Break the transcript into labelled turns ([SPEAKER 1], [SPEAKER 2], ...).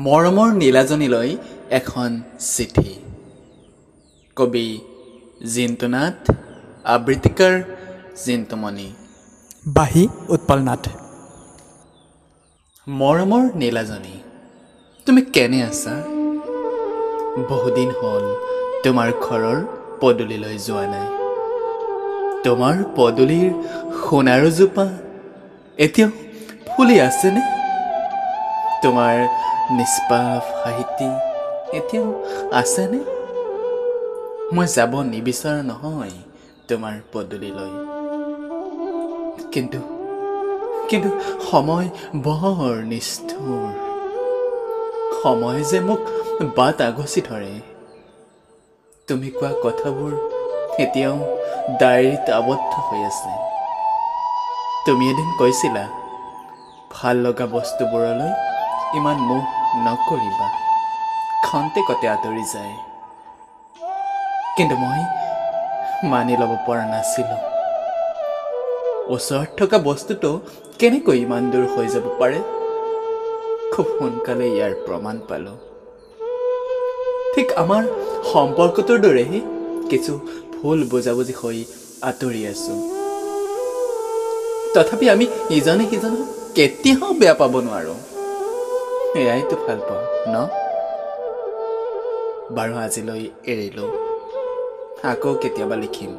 [SPEAKER 1] মৰমৰ নীলাজনীলৈ এখন চিঠি। কবি জিন্তু নাথ, আবৃত্তিকাৰ জিন্তুমণি।
[SPEAKER 2] বাঁহী উৎপল নাথ।
[SPEAKER 1] মৰমৰ নীলাজনী, তুমি কেনে আছা? বহুদিন হ'ল তোমাৰ ঘৰৰ পদূলিলৈ যোৱা নাই। তোমাৰ পদূলিৰ সোণাৰুজোপা এতিয়াও ফুলি আছেনে? তোমাৰ নিষ্পাপ সাহিত্যি এতিয়াও আছেনে? মই যাব নিবিচৰা নহয় তোমাৰ পদূলিলৈ, কিন্তু কিন্তু সময় বৰ নিষ্ঠুৰ। সময় যে মোক বাট আগচি ধৰে। তুমি কোৱা কথাবোৰ এতিয়াও ডায়েৰীত আবদ্ধ হৈ আছে। তুমি এদিন কৈছিলা, ভাল লগা বস্তুবোৰলৈ ইমান মোহ নকৰিবা, খন্তেকতে আঁতৰি যায়। কিন্তু মই মানি ল'ব পৰা নাছিলোঁ। ওচৰত থকা বস্তুটো কেনেকৈ ইমান দূৰ হৈ যাব পাৰে? খুব সোনকালে ইয়াৰ প্ৰমাণ পালোঁ। ঠিক আমাৰ সম্পৰ্কটোৰ দৰেই কিছু ভুল বুজাবুজি হৈ আঁতৰি আছোঁ। তথাপি আমি ইজনে সিজনক কেতিয়াও বেয়া পাব নোৱাৰোঁ। এয়াইতো ভাল পাওঁ ন? বাৰু, আজিলৈ এৰিলোঁ, আকৌ কেতিয়াবা লিখিম।